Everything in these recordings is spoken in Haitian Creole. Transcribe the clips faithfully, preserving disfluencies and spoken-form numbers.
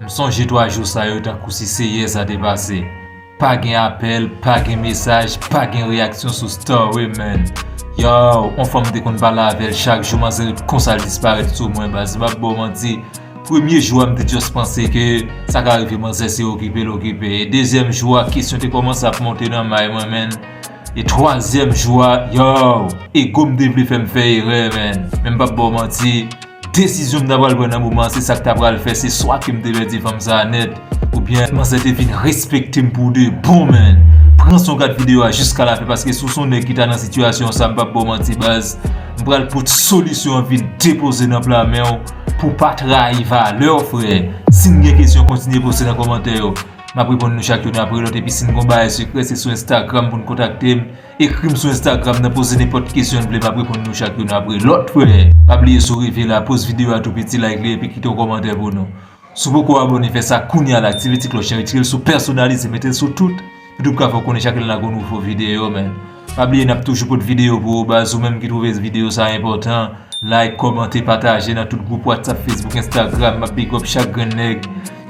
Sonje twa jou sa yo tankou si se yè sa te pase. Pa gen apèl, pa gen mesaj, pa gen reyaksyon sou story, man. Yow, on fanm m te konn pale avè l chak jou, manzè ret konsa l disparèt sou mwen, baz, m p ap ba w manti. Premye jou a, m te just panse ke sa ka rive manzè se okipe l okipe. E dezyèm jou a, kesyon te kòmanse ap monte nan may mwen, man. E twazyèm jou a, yow, ego m te vle fè m fè erè, man. Men m p ap ba w manti, desizyon m ta pral pran nan moman an, se sa k ta pral fè, se swa ke m te pèdi fanm sa a nèt, oubyen manzè te vin respekte m pou de bon, man. Pran son gad videyo a jiska lafen, paske si w se yon nèg ki ta nan sitiyasyon sa, m p ap ba w manti, baz. M pral pot solisyon an vin depoze nan pla men w pou w pa trayi valè w, frè. Si n gen kesyon, kontinye poste nan kòmantè yo. M ap reponn nou chak youn apre lòt, epi si n gon bagay sekrè, se sou Instagram pou n kontakte m. Ekri m sou Instagram nan, poze nenpòt kesyon n vle, m ap reponn nou chak youn apre lòt, frè. Pa bliye si w rive la, poz videyo a tou piti, like li, epi kite yon kòmantè pou nou. Si w poko abòne, fè sa kounye a la, aktive ti klòch lan, retire l sou pèsonalize, mete l sou tout. Youtube ka fè w konnen chak lè n lage yon nouvo videyo, man. Pa bliye n ap toujou pote videyo pou ou, baz, ou menm ki twouve videyo sa a enpòtan. Like, kòmante, pataje nan tout gwoup WhatsApp, Facebook, Instagram. M ap big up chak grenn nèg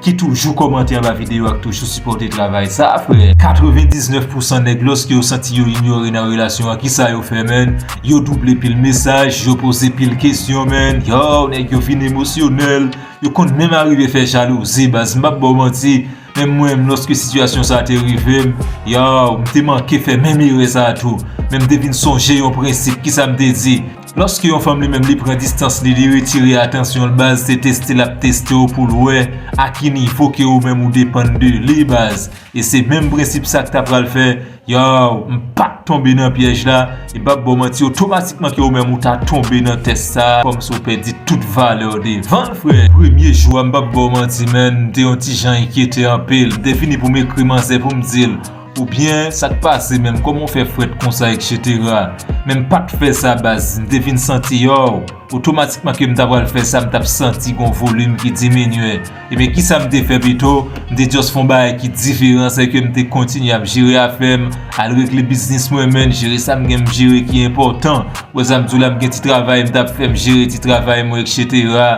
ki toujou kòmante anba videyo a, k toujou sipòte travay sa a, frè. Katrevendiznèf pousan nèg, lòske yo santi yo inyore nan relasyon an, kisa yo fè, man? Yo double pil mesaj, yo poze pil kesyon, man. Yow, nèg yo vin emosyonèl. Yo konn menm arive fè jalouzi, baz, m p ap ba w manti. Menm mwen menm, lòske sitiyasyon sa a te rive m, yow, m te manke fè menm erè sa a tou. Men m te vin sonje yon prensip, kisa m te di? Lòske yon fanm li menm li pran distans li, li retire atansyon l, baz, se teste l ap teste w pou l wè a ki nivo ke ou menm ou depann de li, baz. E se menm prensip sa k ta pral fè, yow, m pa t tonbe nan pyèj la, e m p ap ba w manti, otomatikman ke ou menm ou ta tonbe nan tès sa a, kòmsi w pèdi tout valè w devan l, frè. Premye jou a, m p ap ba w manti, man, m te yon ti jan enkyete anpil. M te vini pou m ekri manzè pou m di l, oubyen sa k pase menm, kòman w fè frèt konsa, etsetera. Men m pa t fè sa, baz. M te vin santi, yow, otomatikman ke m ta pral fè sa, m t ap santi gon volim ki diminye. Ebyen, kisa m te fè pito? M te just fè yon bagay ki diferan, se ke m te kontinye ap jere afè m, al regle biznis mwen, man, jere sa m gen m jere ki enpòtan. Wè sa m di w la, m gen ti travay m t ap fè, m jere ti travay mwen, etsetera.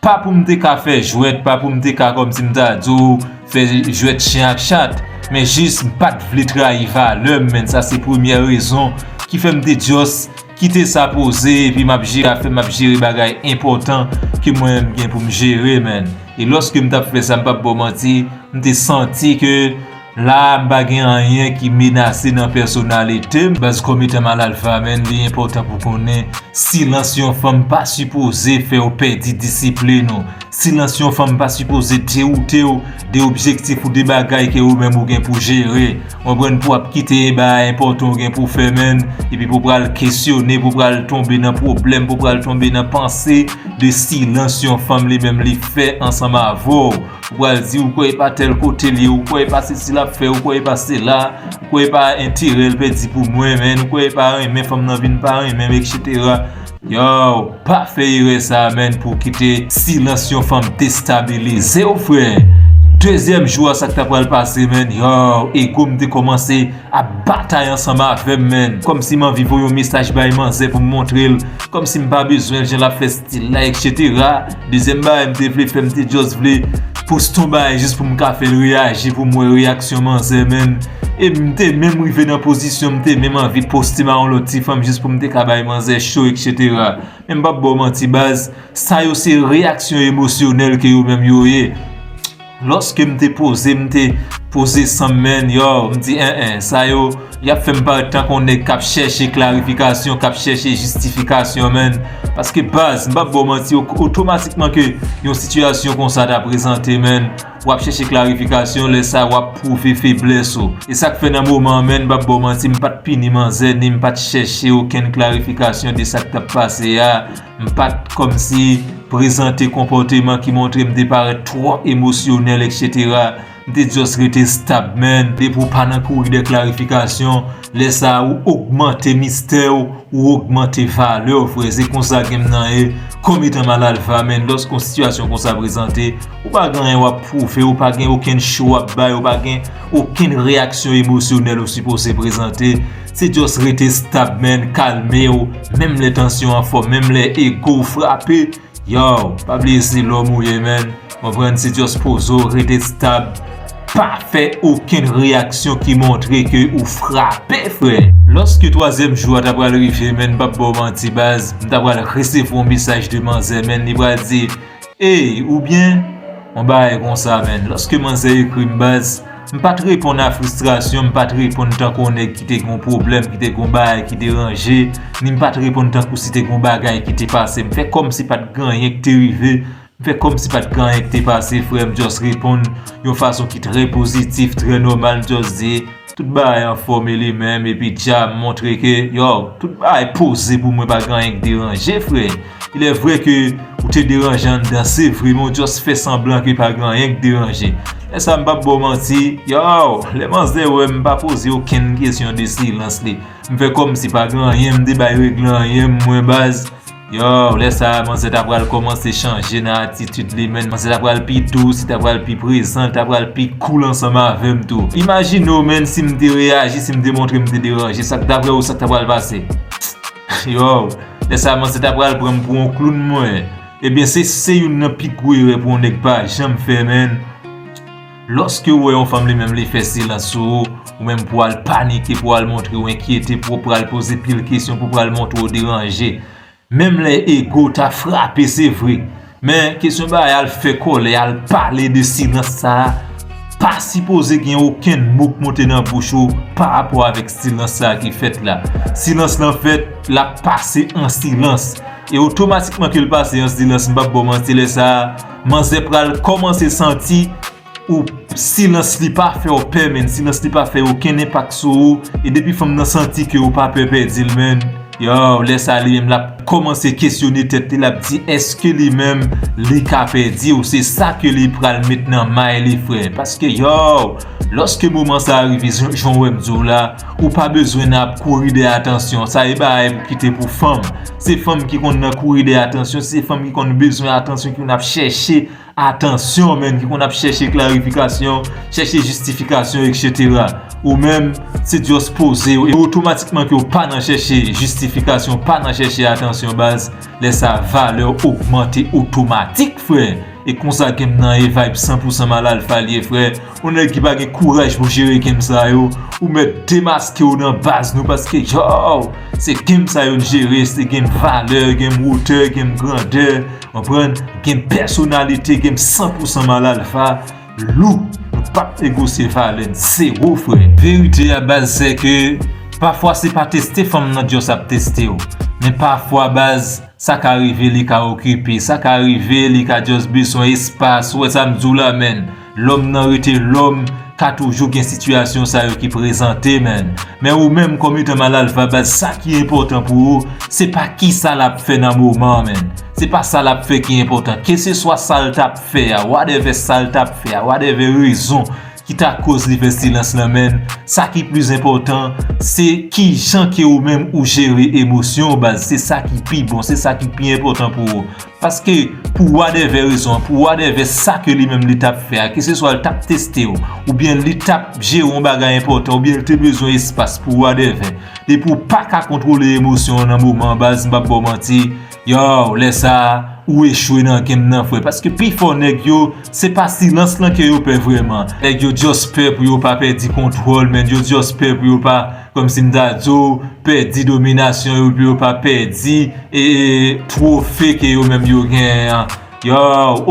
Pa pou m te ka fè jwèt, pa pou m te ka, kòmsi m ta di w, fè jwèt chen ak chat. Men jis, m pa t vle trayi valè m, man. Sa se premyè rezon ki fè m te just kite sa poze, epi m ap jere afè m, m ap jere bagay enpòtan ke mwen menm m gen pou m jere, man. E lòske m t ap fè sa, m p ap ba w manti, m te santi ke la a, m pa gen anyen ki menase nan pèsonalite m. Baz, kòm etan malalfa, man, li enpòtan pou konnen, silans yon fanm pa sipoze fè w pèdi disiplin ou. Silans yon fanm pa sipoze dewoute w de objektif ou, de bagay ke ou menm ou gen pou jere. Konprann, pou w ap kite bagay enpòtan ou gen pou w fè, man, epi pou w pral kesyone, pou w pral tonbe nan pwoblèm, pou w pral tonbe nan panse de silans yon fanm li menm li fè ansanm avè w. Ou pral di, ou kwè e pa tèl kote l ye, ou kwè e pa se si l ap fè, ou kwè e pa se la, ou kwè e pa enterè l pèdi pou mwen, man, ou kwè e pa renmen fanm nan vin pa renmen m, etsetera. Yow, pa fè erè sa a, man, pou w kite silans yon fanm destabilize w, frè. Dezyèm jou a, sa k ta pral pase, man, yow, ego m te kòmanse ap batay ansanm avè m, man. Kòmsi m anvi voye yon mesaj bay manzè pou m montre l. Kòmsi m pa bezwen l, jan l ap fè stil la, etsetera. Dezyèm bagay m te vle fè, m te just vle poste yon bagay jis pou m ka fè l reyaji, pou m wè reyaksyon manzè, man. E m te menm rive nan pozisyon, m te menm anvi poste m a yon lòt ti fanm jis pou m te ka bay manzè cho, etsetera. Men m p ap ba w manti, baz, sa yo se reyaksyon emosyonèl ke yo menm yo ye. Lòske m te poze, m te poze san m, man, yow, m di, en, en, sa yo, y ap fè m parèt tankou yon nèg k ap chèche klarifikasyon, k ap chèche jistifikasyon, man. Paske, baz, m p ap ba w manti, o-, otomatikman ke yon sitiyasyon konsa ta prezante, man, w ap chèche klarifikasyon, lè sa a, w ap pwouve feblès ou. E sa k fè nan moman an, man, m p ap ba w manti, m pa t pini manzè, ni m pa t chèche okenn klarifikasyon de sa k t ap pase a. M pa t kòmsi prezante konpòteman ki montre m te parèt twò emosyonèl, etsetera. M te just rete stab, man. Depi w pa nan kouri de klarifikasyon, lè sa a ou ogmante mistè w, ou ogmante valè w, frè. Se konsa game nan ye. Kòm etan malalfa, man, lòske yon sitiyasyon konsa prezante, ou pa gen anyen w ap pwouve, ou pa gen okenn cho w ap bay, ou pa gen okenn reyaksyon emosyonèl ou sipoze prezante. Se just rete stab, man, kalme w, menm lè tansyon an fò, menm lè ego w frape. Yow, pa bliye se lòm ou ye, man. Konprann, se just poze w, rete stab. Pa fè okenn reyaksyon ki montre ke ou frape, frè. Lòske twazyèm jou a ta pral rive, menn, m p ap ba w manti, baz, m ta pral resevwa yon mesaj de manzè, menn, li pral di, "Ey, ou byen?" Yon bagay konsa, menn. Lòske manzè ekri m, baz, m pa t reponn a fristrasyon, m pa t reponn tankou yon nèg ki te gen yon pwoblèm, ki te gen yon bagay ki deranje, ni m pa t reponn tankou si te gen yon bagay ki te pase. M fè kòmsi pa t gen anyen ki te rive, m fè kòmsi pa t gen anyen ki te pase, frè. M just reponn yon fason ki trè pozitif, trè nòmal, m just di, tout bagay anfòm e li menm, epi dja m montre ke, yo, tout bagay poze pou mwen, pa gen anyen ki deranje, frè. Il est vrai ke ou te deranje anndan, se vre, men w just fè sanblan ke pa gen anyen ki deranje. Lè sa, m p ap ba w manti, yo, lè manzè wè m pa poze okenn kesyon de silans li. M fè kòmsi pa gen anyen, m te bay règle anyen, mwen, baz. Yo, lè sa a, manzè ta pral kòmanse chanje nan atitid li, menn. Manzè ta pral pi dous, li ta pral pi prezan, li ta pral pi cool ansanm avè m tou. Imajine w, menn, si m te reyaji, si m te montre m te deranje, sa k, daprè ou, sa k ta pral pase? Yo, lè sa a, manzè ta pral pran m pou yon kloun, mwen. Ebyen, se, se youn nan pi gwo erè pou yon nèg pa janm fè, menn. Lòske w wè yon fanm li menm li fè silans sou ou, ou menm pou al panike, pou al montre w enkyete, pou w pral poze pil kesyon, pou pral montre w deranje. Menm lè ego ta frape, se vre. Men kesyon bagay al fè kòlè, al pale de silans sa a, pa sipoze gen okenn mo k monte nan bouch ou pa rapò avèk silans sa a ki fèt la. Silans lan fèt, l ap pase an silans. E otomatikman ke l pase an silans, m p ap ba w manti, lè sa a, manzè pral kòmanse santi ou silans li pa fè w pè, menn. Silans li pa fè okenn enpak sou ou. E depi fanm nan santi ke ou pa pè pèdi l, menn, yo, lè sa a, li menm l ap kòmanse kesyone tèt li, l ap di, èske li menm, li ka pèdi w? Se sa ke li pral met nan may li, frè. Paske, yo, lòske moman sa a rive, jan, jan w wè m di w la, ou pa bezwen ap kouri dèyè atansyon. Sa e bagay pou kite pou fanm. Se fanm ki konn nan kouri dèyè atansyon, se fanm ki konn bezwen atansyon, ki konn ap chèche atansyon, menn, ki konn ap chèche klarifikasyon, chèche jistifikasyon, etsetera. Ou menm, se just poze w, e otomatikman ke w pa nan chèche jistifikasyon, pa nan chèche atansyon, baz, lè sa a, valè w ogmante otomatik, frè. E konsa game nan e vibe san pou san Malalfa li ye, frè. Yon nèg ki pa gen kouraj pou jere game sa yo, ou mèt demaske w nan baz nou, paske, yo, se game sa yo n jere, se game valè, game wotè, game grandè, konprann? Game pèsonalite, game san pou san Malalfa, lou, nou p ap negosye valè n, zewo, frè. Verite a, baz, se ke pafwa se pa teste fanm nan just ap teste w, men pafwa, baz, sa ka rive li ka okipe, sa ka rive li ka just bezwen espas, ou wè sa m di w la, menn. Lòm nan rete lòm, ka toujou gen sitiyasyon sa yo ki prezante, menn. Men ou menm kòm etan Malalfa, baz, sa ki enpòtan pou ou, se pa kisa l ap fè nan moman an, menn. Se pa sa l ap fè ki enpòtan. Keseswa sa l t ap fè a, whatever sa l t ap fè a, whatever rezon ki ta koz li fè silans lan, menn, sa ki plis enpòtan, se kijan ke ou menm ou jere emosyon w, baz. Se sa ki pi bon, se sa ki pi enpòtan pou ou. Paske pou whatever rezon, pou whatever sa ke li menm li t ap fè a, keseswa l t ap teste w, oubyen li t ap jere yon bagay enpòtan, oubyen l te bezwen espas pou whatever. Depi w pa ka kontwole emosyon w nan moman an, baz, m p ap ba w manti, yo, lè sa a, ou echwe nan game nan, frè. Paske pifò nèg yo, se pa silans lan ke yo pè vrèman. Nèg yo just pè pou yo pa pèdi kontwòl, menn. Yo just pè pou yo pa, kòmsi m ta di w, pèdi dominasyon yo, pou yo pa pèdi, e, e, twofe ke yo menm yo genyen an. Yo,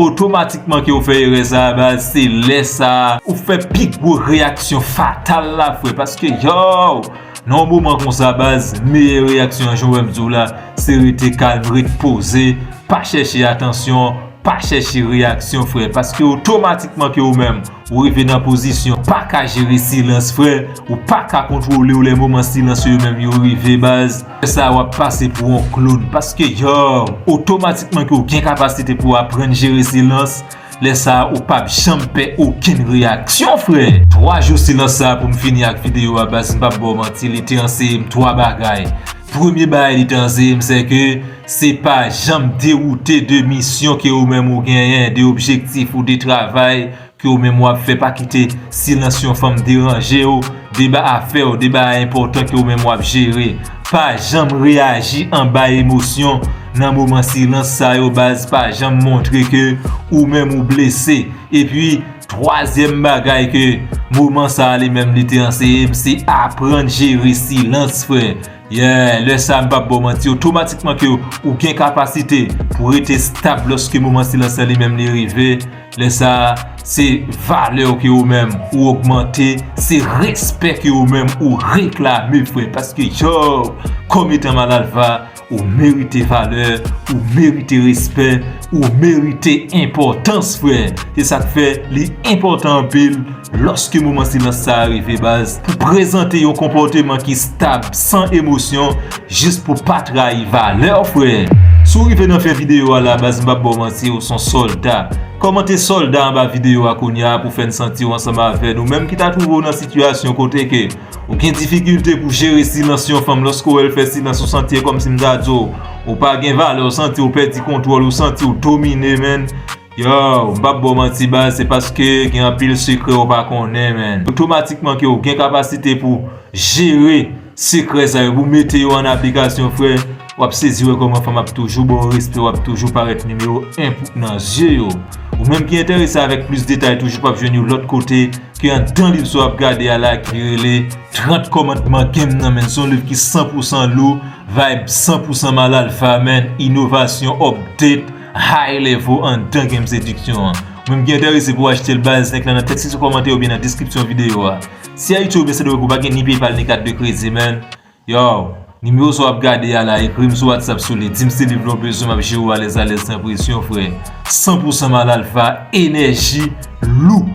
otomatikman ke ou fè erè sa a, baz, se lè sa a, ou fè pi gwo reyaksyon fatal la, frè. Paske, yo, nan yon moman konsa, baz, meyè reyaksyon an, jan w wè m di w la, se rete kalm, ret poze, pa chèche atansyon, pa chèche reyaksyon, frè. Paske otomatikman ke ou menm, ou rive nan pozisyon pa ka jere silans, frè, ou pa ka kontwole w lè moman silans yo menm yo rive, baz. Lè sa a, w ap pase pou yon kloun. Paske, yo, otomatikman ke w gen kapasite pou w aprann jere silans, lè sa a, ou p ap janm pè okenn reyaksyon, frè. Twa jou silans sa a, pou m fini ak videyo a, baz, m p ap ba w manti, li te anseye m twa bagay. Premye bagay li te anseye m, se ke se pa janm dewoute de misyon ke ou menm ou genyen, de objektif ou de travay ke ou menm w ap fè. Pa kite silans yon fanm deranje w de ba afè w, de bagay enpòtan ke ou menm w ap jere. pa janm reyaji anba emosyon nan moman silans sa yo, baz, pa janm montre ke ou menm ou blese. Epi, twazyèm bagay ke moman sa a li menm li te anseye m, se aprann jere silans, frè. Yeah, lè sa a m p ap ba w manti, otomatikman ke ou gen kapasite pou rete stab lòske moman silans lan li menm li rive. Lè sa a, se valè w ke ou menm ou ogmante, se respè ke ou menm ou reklame, frè. Paske, yo, kòm etan Malalfa, ou merite valè, ou merite respè, ou merite enpòtans, frè. Se sa k fè li enpòtan anpil lòske moman silans sa a rive, baz, pou prezante yon konpòteman ki stab, san emosyon, jis pou pa trayi valè w, frè. Si w rive nan fen videyo a la, baz, m p ap ba w manti, ou s on sòlda. Kòmante sòlda anba videyo a kounye a pou fè n santi w ansanm avè n. Ou menm ki ta twouve w nan sitiyasyon kote ke ou gen difikilte pou jere silans yon fanm, lòske w wè l fè silans, ou santi e kòmsi m ta di w, ou pa gen valè, ou santi w pèdi kontwòl, ou santi w domine, man. Yo, m p ap ba w manti, baz, se paske gen anpil sekrè ou pa konnen, man. Otomatikman ke ou gen kapasite pou jere sekrè sa yo, pou mete yo an aplikasyon, frè, w ap sezi wè kòman fanm ap toujou ba w respè, w ap toujou parèt nimewo en pou, nan zye yo. Ou menm ki enterese avèk plis detay, toujou p ap jwenn yo lòt kote ke anndan liv sa w ap gade a la ki rele trant kòmandman game nan, men se yon liv ki san pou san lou, vibe san pou san Malalfa, man, inovasyon, update, high level anndan game sediksyon an. Ou menm ki enterese pou w achte l, baz, link lan nan deskripsyon kòmantè oubyen nan deskripsyon videyo a. Si Ayiti oubyen Sendomeng ou pa gen ni PayPal ni kat de kredi, man, yo, nimewo sa w ap gade a la, ekri m sou WhatsApp sou li, di m se liv la w bezwen, m ap jere w alèz alèz san presyon, frè. San pou san Malalfa, enèji lou.